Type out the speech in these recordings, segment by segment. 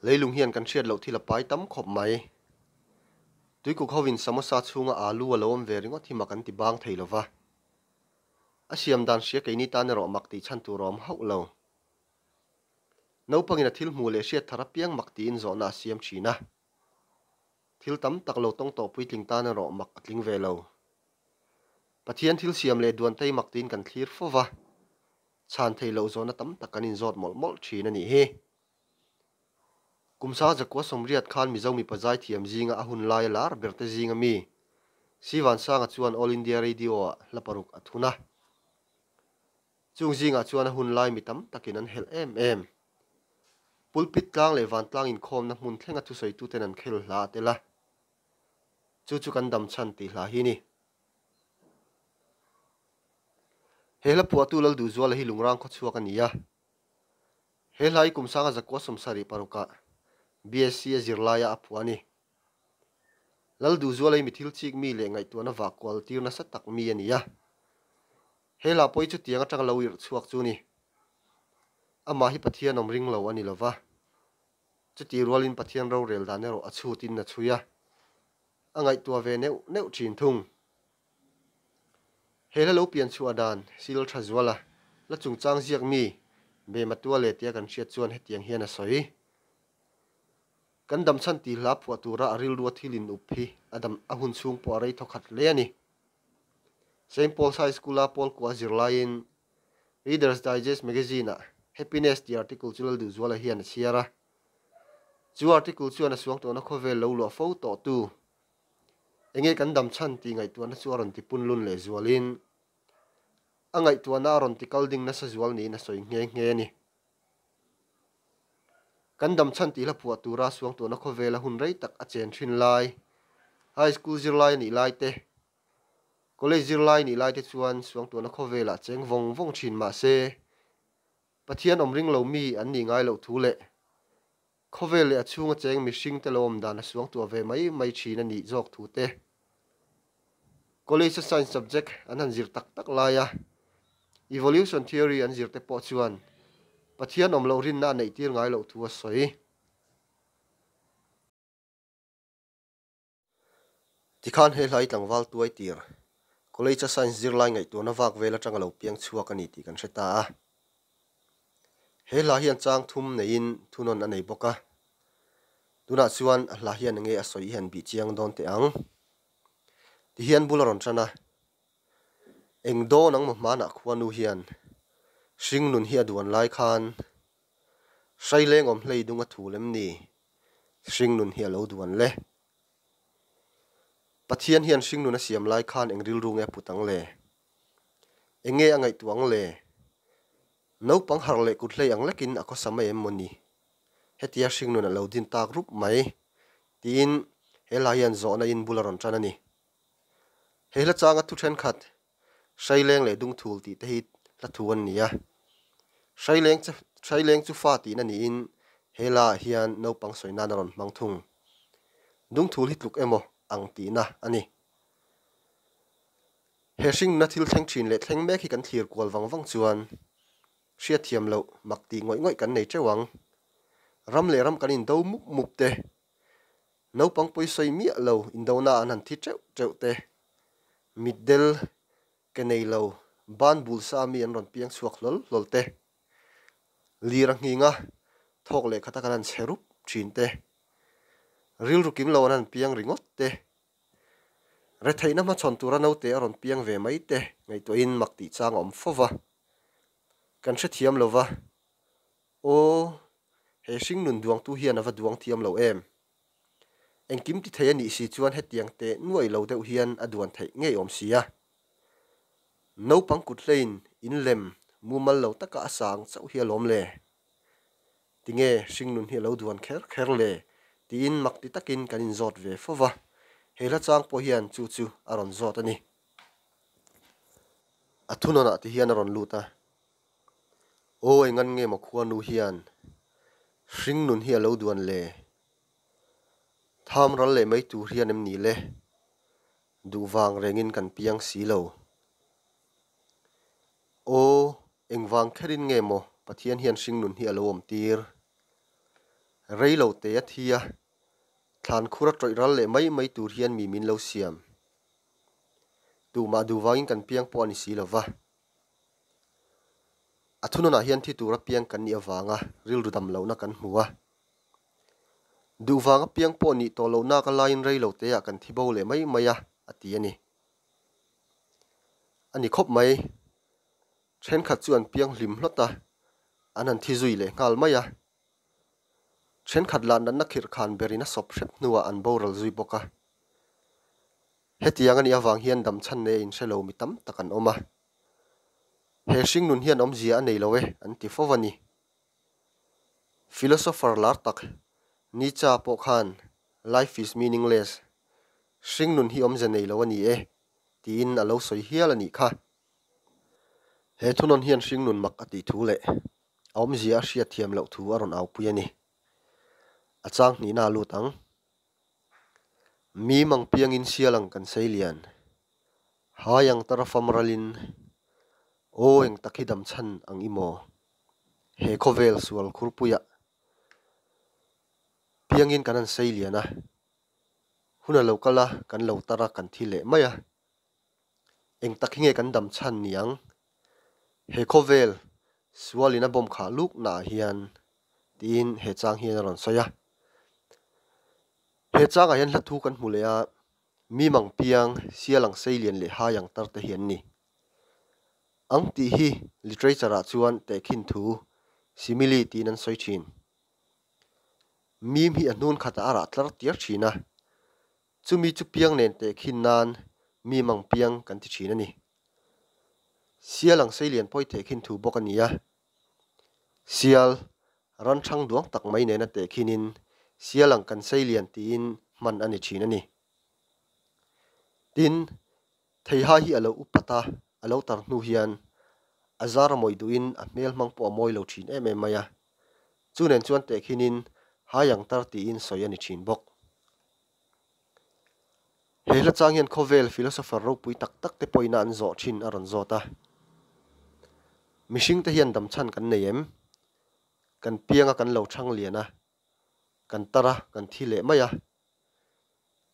Leilung hian kan hriat loh thil a pai tam khawp mai. Tuikuk hovin samosa chhunga alu a lo awm ve ringawt hi mak an ti bang thei lova. A siam dan hria keini tan erawh mak tih chhan tur a awm hauh lo. Naupangin a thil hmuh leh hriat thar apiang mak tiin zawhna a siam thin a. Thil tam tak lo tawng tawh puitling tan erawh mak a tling ve lo. Pathian thil siam leh duan tei mak tiin kan thlir fo va, chhan theih loh zawhna tam tak kan inzawt mawlh mawlh thin a nih hi. Kum sa zakua sawmriat khan Mizo mipa zaithiam zinga a hun laia lar berte zinga mi Sivansanga chuan All India Radio-ah hla paruk a thun a. Chung zingah chuan a hun lai mi tam takin an helh em em. Pulpit tlang leh vantlang inkhawmna hmun thlenga thusawituten an khel hla a tel a. Chu chu kan dam chhan tih hla hi ni. He hla phuahtu Lalduhzuala hi Lungrang khawchhuak a ni a. He hla hi kum sanga zakua sawmsarih parukah BSc a zirlaia a phuah a ni. Lalduhzuala hi mi thil chik mi leh ngaihtuahna vah kual tir nasa tak mi a ni a. He hla pawh hi chutiang atanga lo irh chhuak chu ni. Amah hi Pathian awm ring lo a ni lova. Chutih rualin Pathian rorel dan erawh a chhutin a chhui a, a ngaihtuah ve neuh neuh thin thung. He hla lo pian chhuah dan sil tha zuala la chungchang ziak mi Bema Tuale tia kan hriat chuan hetiang hian a sawi. Kan dam chhan tih hla phuah tura a rilrua thil in up hi a dam a hun chhung pawh a rei thaw khat hle a ni. Saint Paul's High School-a Paul kua zirlaiin Reader's Digest magazine-ah Happiness tih article chu Lalduhzuala hian a chhiar a. Chu article chuan a suangtuahna khawvel lo luah fo tawhtu enge kan dam chhan tih ngaihtuahna chu a rawn ti punlun leh zualin a ngaihtuahna a rawn ti kal ding nasa zual niin a sawi nghe nghe a ni. Kan dam chhan tih hla phuah tura suangtuahna khawvela hun rei tak a chen thin lai, high school zirlai a nih lai te, college zirlai a nih lai te chuan suangtuahna khawvelah cheng vawng vawng thin mah se, Pathian awm ring lo mi an nih ngai loh thu leh khawvel leh a chhunga cheng mihring te lo awm dan a suangtuah ve mai mai thin a nih zawk thu te. College-a science subject an han zir tak tak laia evolution theory an zir te pawh chuan Pathian awm loh rinna a neih tir ngai loh thu a sawi. Tikhan he hlai tlangval tuai tir College-a science zirlai ngaihtuahna vak vel atanga lo piang chhuak a ni tih kan hre ta a. He hla hian chang thum neiin thunawn a nei bawk a. Tunah chuan a hla hian enge a sawi hi han bih chiang dawn teh ang. Tihian bul a rawn tan a, Eng dawn ang maw hmanah khuanu hian hringnun hi a duan lai khan hraileng awm hlei dung a thul em ni? Hringnun hi a lo duan le. Pathian hian hringnun a siam lai khan eng rilru nge a put ang le? Eng nge a ngaihtuah ang le? Naupang harh leh kut hlei ang lekin a khawsa mai em maw ni? Hetia hringnun a lo din tak rup mai tiin he hla hian zawhna in bul a rawn tan a ni. He hla changa thu thenkhat Hraileng leh Dungthul tih te hi hla thu an ni a. Hraileng chu Hraileng chu fa tihna niin he hlaah hian naupang sawi nan a rawn hmang thung. Dungthul hi tluk emaw ang tihna a ni. He hringnuna thil thleng thin leh thleng mek hi kan thlir kual vang vang chuan hriatthiam loh mak tih ngawih ngawih kan nei teuh ang. Ram leh ram kan indo mup mup te, naupang pawisawi miah lo indona an han thi teuh teuh te, mitdel ke nei lo ban bul sa mi an rawn piang chhuak hlawl hlawl te, lir a nghing a thawk leh khata kan han chhe rup thin te, rilru kim lo an han piang ringawt te, Retheihna hmachhawn tura naute a rawn piang ve mai te ngaihtuahin mak tih chang a awm fo va. Kan hrethiam lo va, Aw, he hringnun duangtu hian a va duang thiam lo em? Engkim ti thei a nih si chuan hetiang teh nuai lo deuh hian a duan theih ngei awm si a. Naupang kut hleiin in lem mumal lo taka a sang chauh hi alawm le. Tinge hringnun hi a lo duan kher kher le? tiin mak ti takin kan inzawt ve fo va, he hla chang pawh hian chu chu a rawn zawt a ni. A thunawnah ti hian a rawn lut a, Aw engan nge maw khuanu hian hringnun hi a lo duan le? Tham ral leh mai tur hian em ni le? Duh vang rengin kan piang si lo. Aw, engvang kherin nge maw Pathian hian hringnun hi a lo awm tir? Rei lo te a thi a, thlan khur a tawih ral leh mai mai tur hian mi min lo siam. Tumah duh vangin kan piang pawh a ni si lo va. A thunawnah hian thi tura piang kan nih avanga rilru dam lohna kan hmu a. Duh vanga piang pawh nih tawh lohna ka laiin rei lo teah kan thi bo leh mai mai a, a ti a ni. A ni khawp mai. Thenkhat chu an piang hlim hlawt a, an han thi zui leh nghal mai a. Thenkhat lah natna khirh khan berin a sawp hrep hnuah an boral zui bawk a. Hetiang a nih avang hian dam chhan nei a inhre lo mi tam tak an awm a. He hringnun hian awmzia a nei lo e an ti fo a ni. Philosopher lar tak Nietzsche pawh khan Life is meaningless, Hringnun hi awmze nei lo a ni e, tiin a lo sawi hial a nih kha. He thunawn hian hringnun mak a tih thu leh a awmzia a hriat thiam loh thu a rawn aupui a ni. A chang hnihna a lut ang. Mi mang piangin sial ang kan sei lian. Hai ang tara fam ralin, Aw eng tak hi dam chhan ang i maw? He khawvel sual khurpuiah piangin kan han sei lian a, hun a lo kal a, kan lo tar a, kan thi leh mai a. Eng tak hi nge kan dam chhan ni ang? He khawvel sualin a bawm khah luk naah hian tiin he chang hian a rawn sawi a. He changah hian hla thu kan hmu leh a, mi mang piang, sial ang sei lian leh hai ang tar te hi an ni. Ang tih hi literature ah chuan tehkhin thu, simile, tiin an sawi thin. Mim hi a hnun khatah a rah tlar tiar thin a. Chumi chu piang nen tehkhin nan mi mang piang kan ti thin a ni. Sial ang sei lian pawi tehkhin thu bawk a ni a. Sial, ran thang duang tak mai nena tehkhinin sial ang kan sei lian tiin hman a ni thin a ni. Tin, theiha hi a lo upat a, a lo tar hnu hian a zar a mawih duhin a hmel hmang pawh a mawi lo thin em em mai a. Chu nen chuan tehkhinin hai ang tar tiin sawi a ni thin bawk. He hla chang hian khawvel philosopher ropui tak tak te pawhin a an zawh thin a rawn zawt a. Mihring te hian dam chhan kan nei em? Kan piang a kan lo thang lian a, kan tar a, kan thi leh mai a.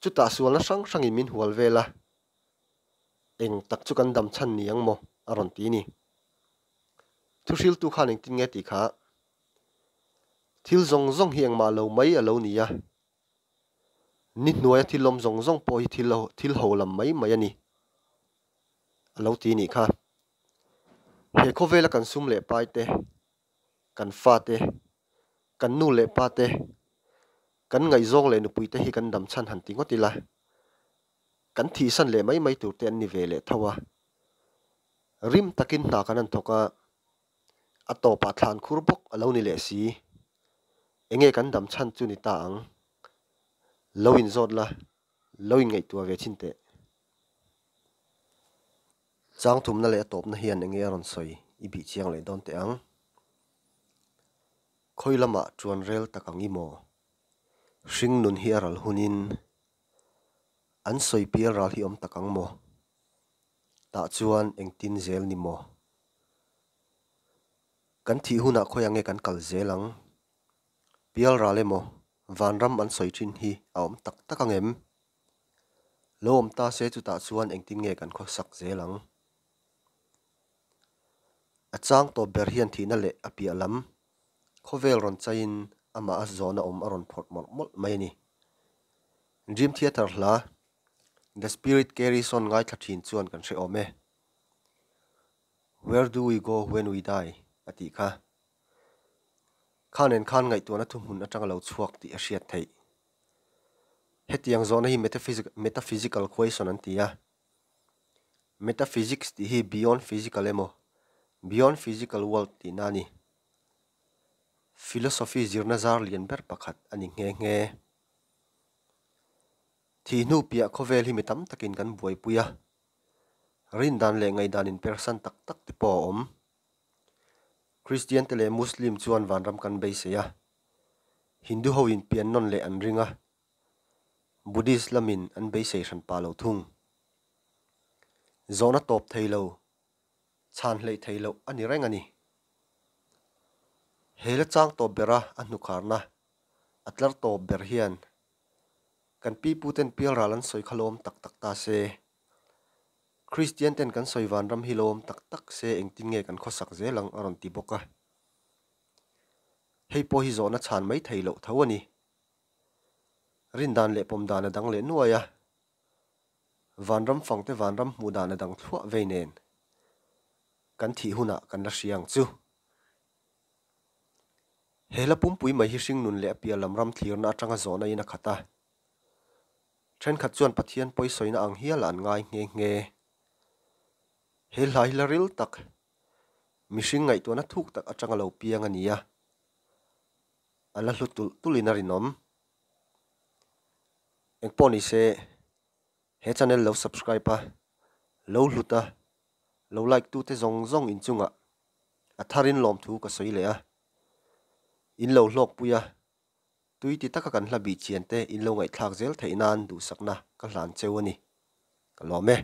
Chutah sualna hrang hrangin min hual vel a, eng tak chu kan dam chhan ni ang maw? a rawn ti ni. Thuhriltu khan engtin nge tih kha? Thil zawng zawng hi engmah lo mai a lo ni a. Ni hnuaia thil awm zawng zawng pawh hi thil thil ho lam mai mai a ni, a lo ti nih kha. He khawvela kan sum leh pai te, kan fa te, kan nu leh pa te, kan ngaihzawng leh nupui te hi kan dam chhan han ti ngawt ila, kan thihsan leh mai mai tur te an ni ve leh tho a. Rim takin hna kan han thawk a, a tawpah thlan khur bawk a lo ni leh si. Enge kan dam chhan chu ni ta ang? Lo inzawt la, lo inngaihtuah ve thin teh. Chang thumna leh a tawpna hian enge a rawn sawi i bih chiang leh dawn teh ang. Khawi lamah tuan rel tak ang i maw? Hring nun hi a ral hunin an sawi pial ral hi awm tak ang maw? Tah chuan engtin zel ni maw? Kan thih hunah khawi ange kan kal zel ang? Pial ral emaw vanram an sawi thin hi a awm tak tak ang em? Lo awm ta se chutah chuan engtin nge kan khawsak zel ang? A chang tawp ber hian thihna leh a piah lam khawvel rawn chaiin amah a zawhna awm a rawn phawrh mawlh mawlh mai a ni. Dream Theatre hla The Spirit Carries On ngaithla thin chuan kan hre awm e. Where do we go when we die? a tih kha. Kha nen khan ngaihtuahna thuhmun atanga lo chhuak tih a hriat theih. Hetiang zawhna hi metaphysical question an ti a. Metaphysics tih hi beyond physical emaw, beyond physical world tihna a ni. Philosophy zirna zar lian ber pakhat a ni nghe nghe. Thih hnu piah khawvel hi mi tam takin kan buaipui a. Rindan leh ngaihdan inpersan tak tak te pawh a awm. Kristian te leh Muslim chuan vanram kan beisei a, Hindu ho in pian nawn leh an ring a, Buddhist lamin an beisei hran pah lo thung. Zawhna tawp thei lo, chhan hleih thei loh a ni reng a ni. He la chang tawp bera a hnukharna. A tlar tawp ber hian kan pi puten pialral an sawi kha lawm tak tak ta se. Kristian ten kan sawi vanram hi lawm tak tak se engtin nge kan khawsak zel ang a rawn ti bawk a. Hei pawh hi zawhna chhan mai thei loh tho a ni. Rindan leh pawm dan a dang leh nuai a. Vanram fangte vanram hmuh dan a dang thluah vei nen kan thih hunah kan la hria ang chu. He hla pumpui mai hi hringnun leh a piah lam ram thlirna atanga zawhna in a khat a. Thenkhat chuan Pathian pawisawina ang hial an ngai nghe nghe. He hla hi la ril tak, mihring ngaihtuahna thuk tak atanga lo piang a ni a, a la hlu tulh tulhin a rinawm. Engpawh ni se, he channel lo subscribe a, lo hlut a, lo like tute zawng zawng inchungah a tharin lawmthu ka sawi leh a, in lo hlawkpui a, tui ti taka kan hla bih chian te in lo ngaihthlak zel theih nan duhsakna ka hlan cheu a ni. Ka lawm e.